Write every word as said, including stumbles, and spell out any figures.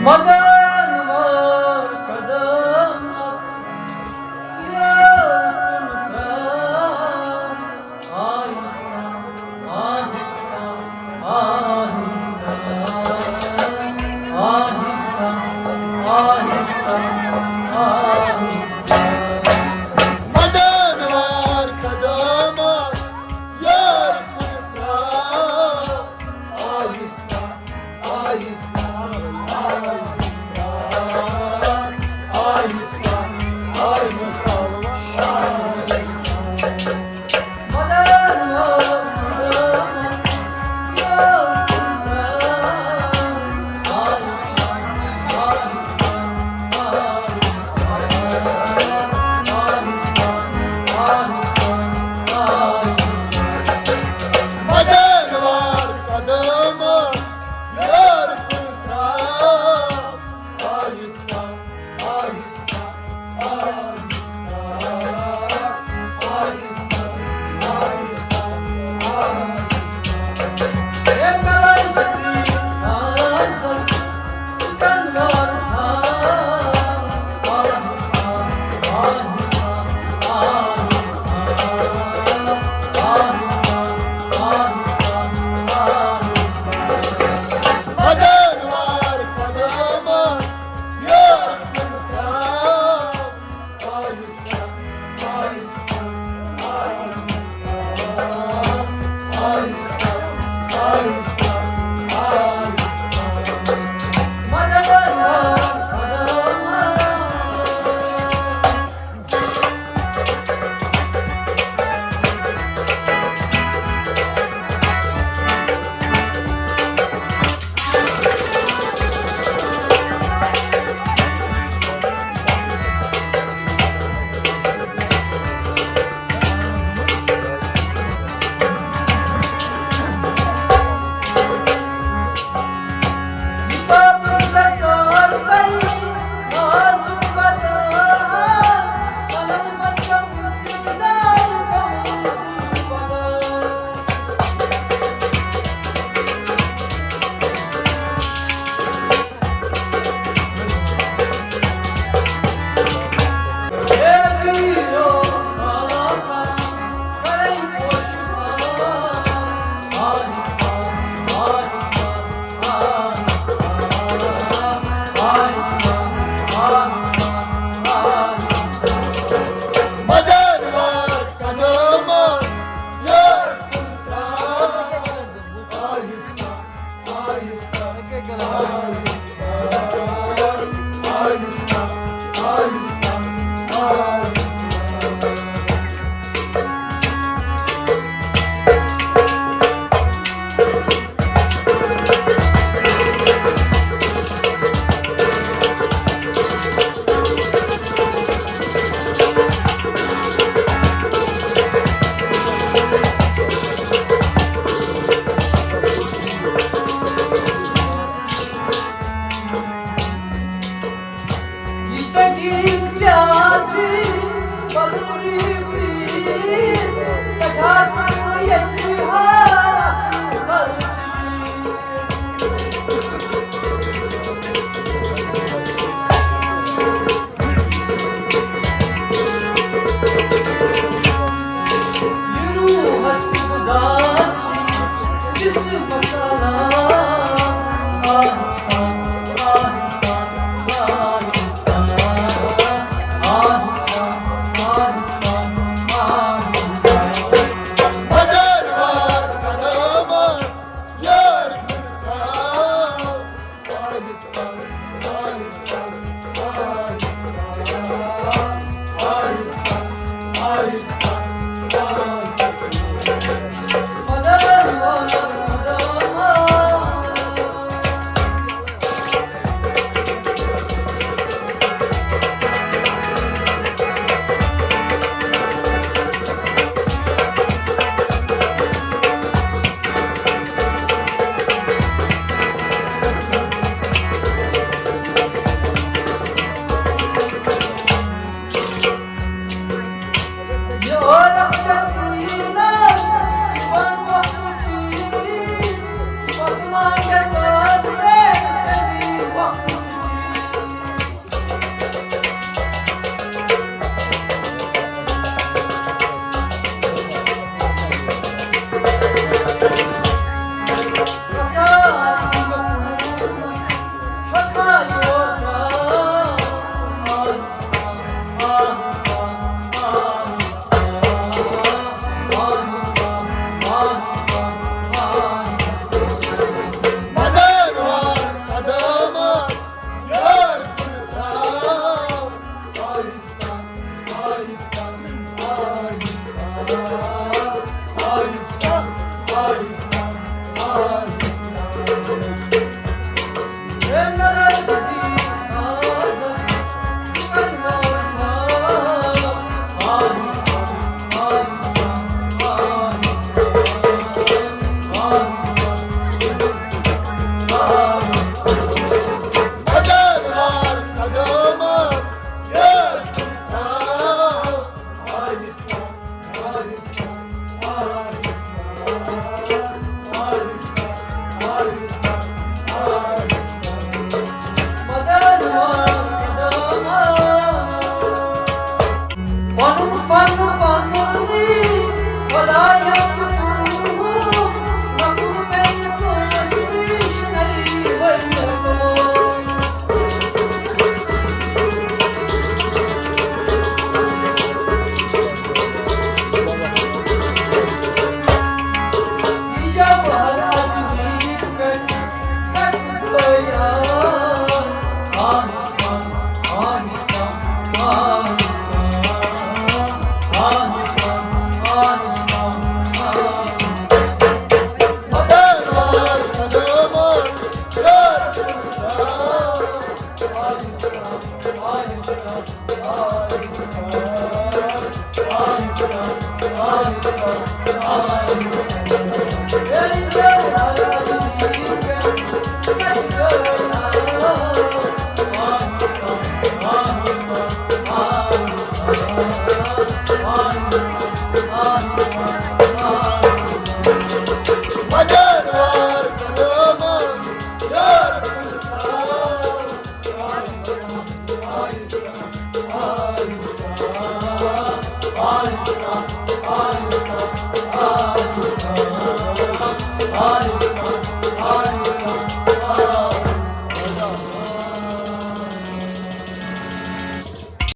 مدن وار قدم اکھ یار کُن تراو۔ آہستہ، آہستہ، آہستہ، آہستہ، آہستہ، آہستہ۔ مدن وار قدم اکھ یار کُن تراو۔ آہستہ، آہستہ، آہستہ، آہستہ، آہستہ۔ مدن وار قدم اکھ یار کُن تراو۔ آہستہ، آہستہ، آہستہ، آہستہ، آہستہ، آہستہ۔ مدن وار قدم اکھ یار کُن تراو۔ آہستہ، آہستہ، آہستہ، آہستہ، آہستہ، آہستہ۔ اے کلنجسی سانسس سکندر تھا۔ آہستہ، آہستہ، آہستہ، آہستہ، آہستہ، آہستہ۔ مدن وار قدم اکھ یار کُن تراو۔ آہستہ، آہستہ، آہستہ، آہستہ، آہستہ، آہستہ۔ مدن وار قدم اکھ